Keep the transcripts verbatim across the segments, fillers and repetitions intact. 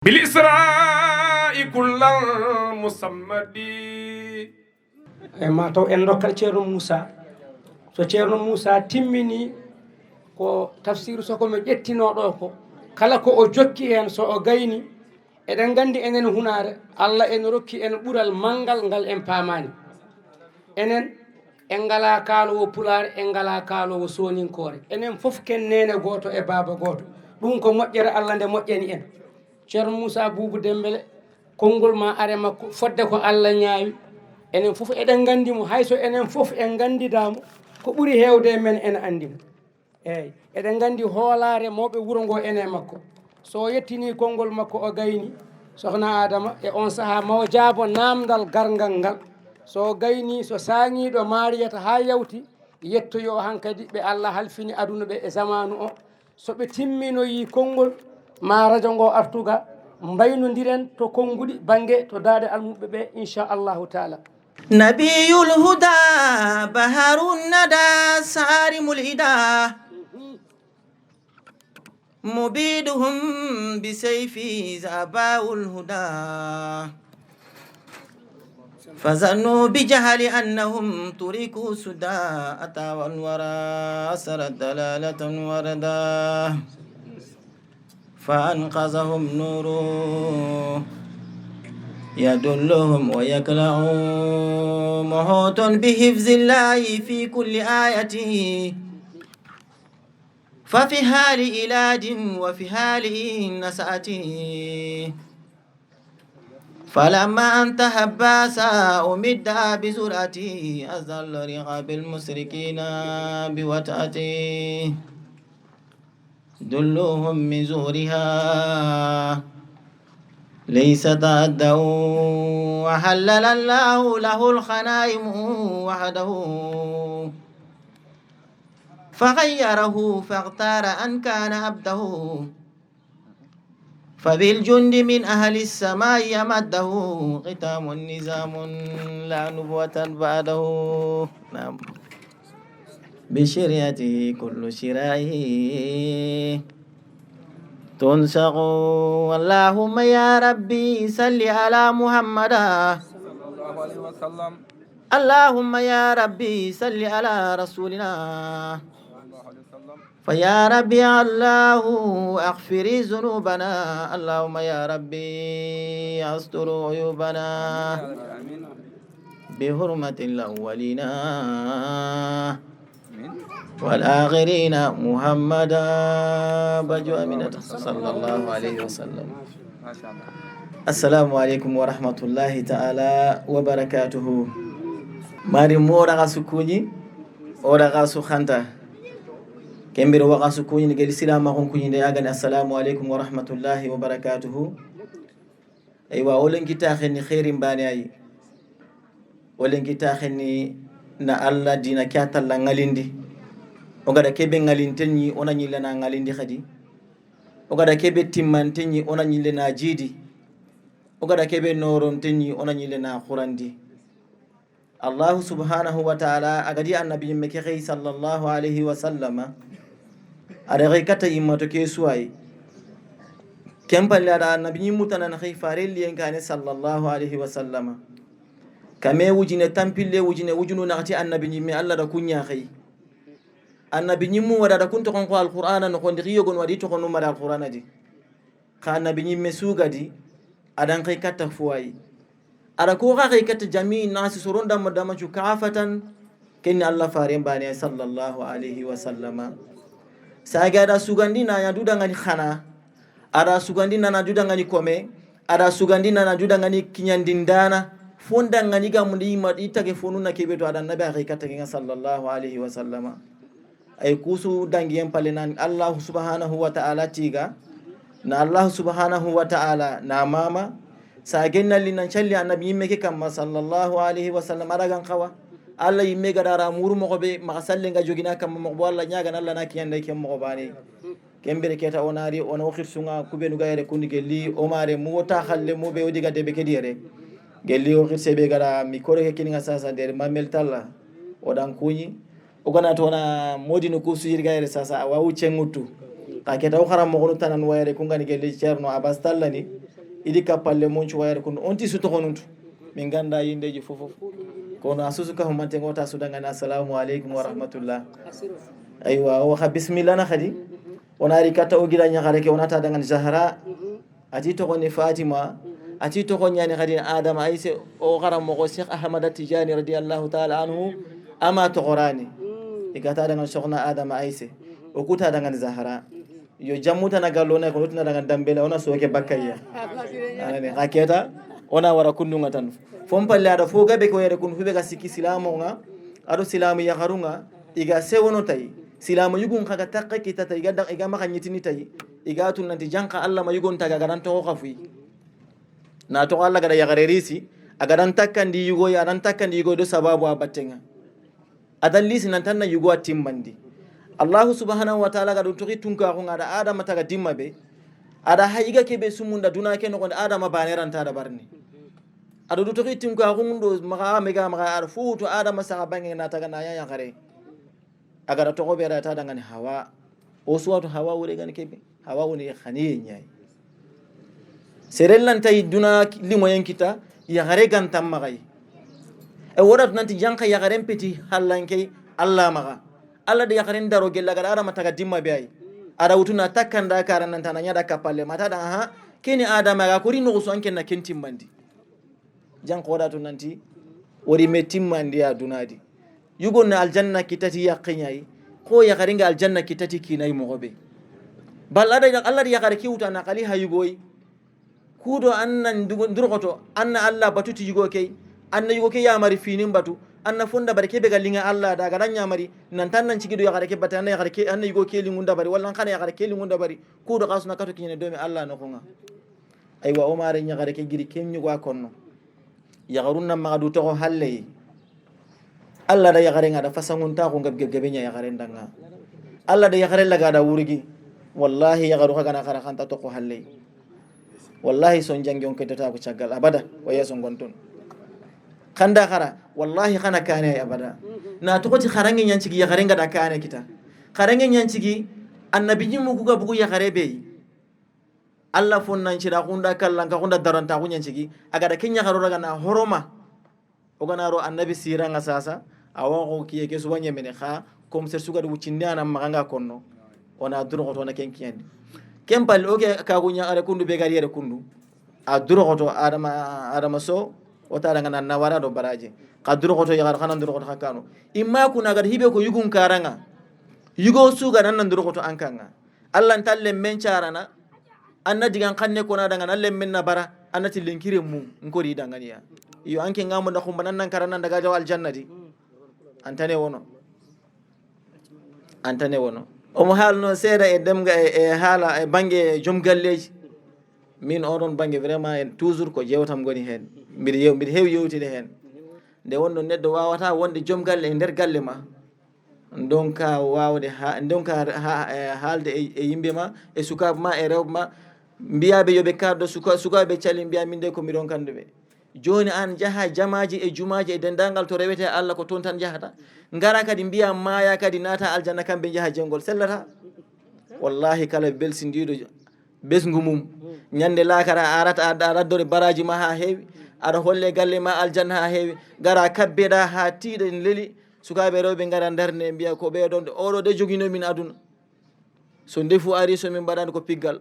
بالإسراء كل المصمد. E ma taw en ndokkat Ceerno Muusa. So Ceerno Muusa timmini ko tafsiru so ko mi ƴettinoo ɗo ko, kala ko o jokki heen so o gayni, eɗen nganndi enen hunaare, Allah ene rokki en ɓural manngal ngal en paamaani. Enen, en ngalaa kaaloowo pulaar, en ngalaa kaaloowo sooninkoore. Enen fof ken neene gooto e baaba gooto. Ɗum ko moƴƴere Allah nde moƴƴani en. Ceerno Muusa Buubu Demmbele, konngol ma are makko, fodde ko Allah ñaawi. Enen fof eɗen nganndi mo, hay so enen fof en nganndidaa mo, ko ɓuri heewde e men ene anndi mo. Eey, eɗen nganndi hoolaare mawɓe wuro ngo ene makko. So o yettinii konngol makko, o gayni, Sokhna Adama, e on sahaa ma o jaabo naamndal garngal ngal. So o gayni, so saaŋiiɗo maariyata haa yawti, yettoyoo hankadi ɓe Allah halfini aduna ɓe e zamaanu o. So ɓe timminoyii konngol, ma rajo ngo artu ga, mbaynondiren to konnguɗi bannge to daaɗe almuɓɓe ɓe, inchallahu taala. نبي الهدى بحر الندى صارم الهدى، مبيدهم بسيفه زعباء الهدى. فظنوا بجهل أنهم تركوا سدى، أتى والورى أسرت دلالة وردى. فأنقذهم نوره يدلهم ويكلأ، محوط بحفظ الله في كل آية. ففي حال إيلاد وفي حال نسأته، فلما أن تحبس أمد بزرعته، أذل رقاب المشركين بوطأته. ذلوهم من ظهورها ليس تعدوا، وحلل الله له الغنائم وحده، فخيره فاختار أن كان عبده، فبالجند من أهل السماء أمده، ختام نظام لا نبوة بعده. نعم. بشريعته كل شرائه تنسق. اللهم يا ربي صل على محمد. اللهم يا ربي صل على رسولنا. فيا ربي يا الله اغفر ذنوبنا. اللهم يا ربي استر عيوبنا. بحرمة الأولين والآخرين محمدا بجو أمينة صلى الله عليه وسلم. السلام عليكم ورحمة الله تعالى وبركاته. Mari mora ga sukunyi, ora ga su khanta. Kembir wa ga sukunyi ni gel silama kun kunyi de agan. Assalamu alaikum wa rahmatullahi wa barakatuhu. Aywa, o lenki taxen ni xeerin baane ayi. O lenki taxen ni na Allah dina ke a talla ŋalindi. O gada kebe ŋalinten ni, o na ñille na ŋalindi xadi. O gada kebe timmanten ni, o na ñille na jiidi. O gada kebe nooronten ni, o na ñille na xurandi. Allahu subhanahu wa ta'ala a ga di annabi ñimme ke xey sallallahu alayhi wa sallama. A da xey katta yimmato ke suwayi. Ken palle a da annabi ñimmu tanan xey fare liyen kane sallallahu alayhi wa sallama. Kame wujine tampille wujine wujunu naxati annabi ñimme Allah da kuña xey. Annabi ñimmu wada da kun toxon ko alqur'ana no xondi xiyogon wadi toxonu mara alqur'ana di. Xa annabi ñimme sugadi, a dan xey katta fuwayi. A da ko xa xey katta jami nasi soron dama dama cu kafatan, kenni Allah faren bane sallallahu alayhi wa sallama. Sage a da sugandi na ya duda ngani xana, a da sugandi na na duda ngani kome, a da sugandi na na duda ngani kiñandindana, fonda ngani ga mundi ma itage fonu na kebe to a da annabi a xey katta kenga sallallahu alayhi wa sallama. Ay kusu dangiyen pale nan Allahu subhanahu wa ta'ala tiga, na Allahu subhanahu wa ta'ala na mama. Sa gennalli nan calli annabi yimme ke kamma sallallahu alayhi wa sallam a da gan xawa. Allah yimme ga dara muru moxo be maxa salle nga jogina kamma moxo bo Allah ñagan Allah na kiyande ke moxo bane. Kembere keta onari ona o xirsunga kubenu ga yere kundi gelli o mare mu o taxalle mu be o diga debe ke di yere. Gelli o xirse be gara mi kore ke kininga sasa der mamel talla. O dan kuñi. O gana to na modinu ku sujir ga yere sasa a wawu cengutu. Ka keta o xara moxonu tanan wayere kungani gelli cerno abas talla ni. Idi kappalle mun cuwayere kun, on ti su toxonuntu. Min ganda yindeji fofof. Kono a susu ka humante ngota su dangani, "Assalamu alaikum wa rahmatullah." Aywa, o xa bismillah na xadi. Ona ri kata o gida ɲaxare ke, ona ta dangani Zahra. A ti toxoni Fatima. A ti toxo ɲani xadi Adama Ayse, o xara moxo Cheikh Ahmad Tijani radiyallahu ta'ala anhu. Ama toxorani. I ga ta dangani soxna Adama Ayse. O kuta dangani Zahra. Yo jammu tana gallo na, kono tana daga dambela, ona soke bakayya. Anani, xa keta, ona wara kundunga tan. Fon palle ada fo gabe ko yere kun fube ga siki silamo nga, ado silamu yaxarunga, iga sewono tay. Silamu yugun xa ga takke kita tay, iga da, iga maxa ɲitini tay. Iga tun nanti janka Allah ma yugon taga gadan to xafui. Na to Allah gada yaxare risi, a gadan takkandi yugo ya, adan takkandi yugo do sababu a battenga. Adan lisi nan tan na yugo a timmandi. Allahu subhanahu wa ta'ala ga do toxi tunka xo nga da Adama taga dimma be. Ada hayiga ke be sumunda duna ke no gonda Adama baneranta da barni. Ado do toxi tunka xo ndo maxa mega maxa ada futu Adama saxa bange na taga na ya yaxare. A ga da toxo be da ta dangani Hawa. O suwatu Hawa wure gani kebe. Hawa woni xaniye ɲayi. Serel lan tay duna limoyen kita, yaxare gantan maxay. E wodatu nanti janka yaxaren peti hallanke Allah maxa. Allah de yaxaren daro gella gada Adama taga dimma be ay. Ada wutuna takkanda kara nanta na ɲada kapalle mata da, aha, keni Adama ga kori no so anke na kentimmandi. Jan koda to nanti wori me timmandi a dunadi. Yugon na aljanna kitati yaqinyai. Ko yaxaringa aljanna kitati kinai moxobe. Bal ada Allah di yaxare kiwuta na kali ha yugoi. Kudo anna ndugo-, ndurgoto, anna Allah batuti yugo kei. Anna yugo kei yamari finin batu. Anna fonda bari kebe ga linga Allah da ga dan yamari. Nan tan nan cigido yaxare ke bata anna yaxare ke, anna yugo ke lingunda bari walla xana yaxare ke lingunda bari. Kudo xasuna kato kinyane domi Allah no xonga. Aywa, o mare ɲaxare ke giri ken ɲugo a konno. Yaxarun na maxa du toxo halle. Allah da yaxare nga da fasangun ta xo ngab gab gabe ɲa yaxare ndanga. Allah da yaxare laga da wurgi. Wallahi yaxaru xa gana xara xanta toxo halle. Wallahi son jangi on kedata ko caggal abada. Wa yeso ngontun. Xanda xara, wallahi xana kane ay abada. Na toxoti xarange ɲancigi yaxare nga da kane kita. Xarange ɲancigi annabi ɲimu kuga bugu yaxare be. Allah fonnan cira xunda kallan ka xunda daranta xuɲan cigi. A gada ke ɲaxaro raga na horoma. O gana ro annabi sira nga sasa. A wa xo kiye ke suwa ɲemene xa. Comme c'est suga du wucinde ana maxa nga konno. Ona duro xoto na ken kiyandi. Ken pal o ke ka gu ɲaxare kundu be gari yere kundu. A duro xoto Adama, Adama so. O ta daga na nawara do baraje. Ka duro xoto yaxar xana duro xoto xakano. Imma kuna gada hibe ko yugun karanga. Yugo suga nan nan duro xoto ankanga. Allah nta lemmen carana, anna digan xanne kona dangan, an lemmen na bara, anna ti lenkire mu, nkori danganiya. Iyo, anke ngamo da xumba nan nan kara nan daga jawa aljanna di. Antane wono. Antane wono. Omo haal non seeɗa e demga e, e haala e bange jom galleji. Min oɗon bange vraiment en toujours ko jewtam goni hen. Mbiɗa yew-, mbiɗa heewi yewtide hen. Nde wonno neɗɗo wawata wonde jom galle e nder galle ma. Ndonka wawde ha, ndonka ha, e haalde e, e yimɓe ma, e sukaaɓe ma, e rewɓe ma, mbiyaɓe yo ɓe kaddo suka-, sukaaɓe cali, mbiya min de ko mi ronkanɗo ɓe. Joni an jaha jamaji e jumaji e dendagal to rewete Allah ko toon tan jahata. Ngara kadi mbiya maya kadi naata aljanna kamɓe jaha jengol sellata. Wallahi kala belsindiɗo ɓesngu mum. Ñande laakara a arat, a, a raddore baraji ma ha heewi. Aɗa holle galle ma aljanna ha heewi. Gara kabbeɗa ha tiiɗa ene leli. Sukaaɓe rewɓe ngara ndarne mbiya ko ɓeɗon de, oɗo de jogino min aduna. So ndefu ari so min mbaɗani ko piggal.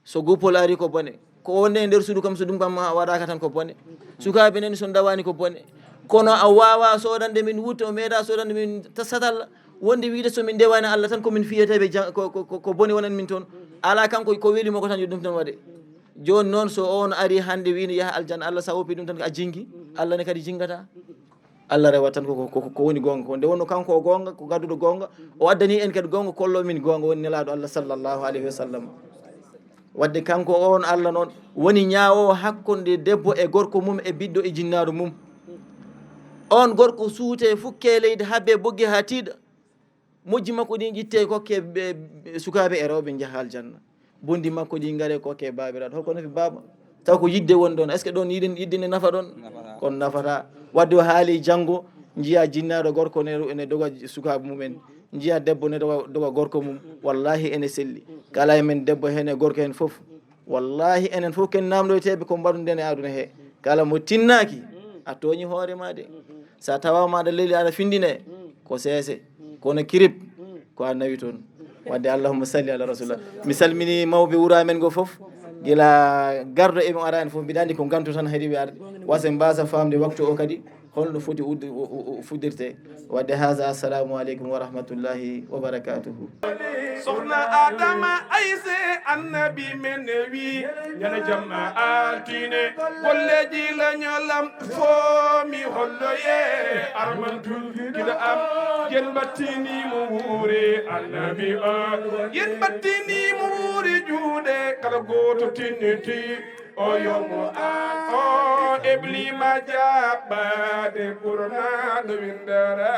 So guppol ari ko bone. Ko wonde e nder suudu kam so ɗum kam waɗaka tan ko bone. Sukaaɓe nani so ndawani ko bone. Kono a wawa sodande min wutte, o meeɗa sodande min ta-, satalla. Wonde wiide so min ndewani Allah tan ko min fiyete ɓe jan-, ko, ko, ko, ko bone wonan min toon. Ala kanko ko weli mo ko tan yo ɗum tan waɗe. Joni noon so on ari hande wiino yaha aljanna, Allah sa woppi ɗum tan ko a jingi, Allah ne kadi jingata. Allah rewa tan ko, ko, ko, ko woni gonga ko. Nde wonno kanko o gonga, ko gadduɗo gonga, o addani en kadi gonga, kollo min gonga woni nelaɗo Allah sallallahu alayhi wa sallam. Wadde kanko on Allah noon woni ñaawowo hakkunde debbo e gorko mum e ɓiɗɗo e jinnaɗo mum. On gorko suute fukke leydi habbe boggi ha tiiɗa. Mojji makko ɗin ƴitte kokke ɓe, ɓe sukaaɓe e rewɓe njaha aljanna. Bondi makko ɗin ngare kokke baabiraaɗo. Holko nafi baaba? Taw ko yidde woni ɗon. Est-ce que ɗon yiɗen, yidde ne nafa ɗon? Nafata. Kon nafata. Wadde o haali janngo, njiya jinnaɗo gorko ne, ene doga sukaaɓe mumen. Njiya debbo ne doga, doga gorko mum. Wallahi ene selli. Kala e men debbo hen e gorko hen fof. Wallahi, enen fof ken namdoyteɓe ko mbaɗuɗen e aduna he. Kala mo tinnaaki, a tooñi hoore ma de. Sa tawa ma aɗa leli, aɗa findine, ko seese, kono kirib, ko a nawi toon. Wadde allahumma salli ala rasulillah. Mi salmini mawɓe wuro amen ngo fof, gila garɗo e mo arani fof, mbiɗa andi ko gantu tan haɗi ɓe arde. Wasa mbasa famde waktu o kadi, holno foti uddi-, u-, u-, u-, fuddirte. Wadde haza, assalamu aleykum wa rahmatullahi wa barakatuhu. Soxna Adama Ayse, annabi men wi, ñande jamma altine, golleji lañolam foomi holloye, armantu gila am, yen battini mo wuuri annabi o, yen battini mo wuuri juuɗe, kala gooto tinniti o yomo an, o eblima jaɓɓade ɓurnaɗo windere.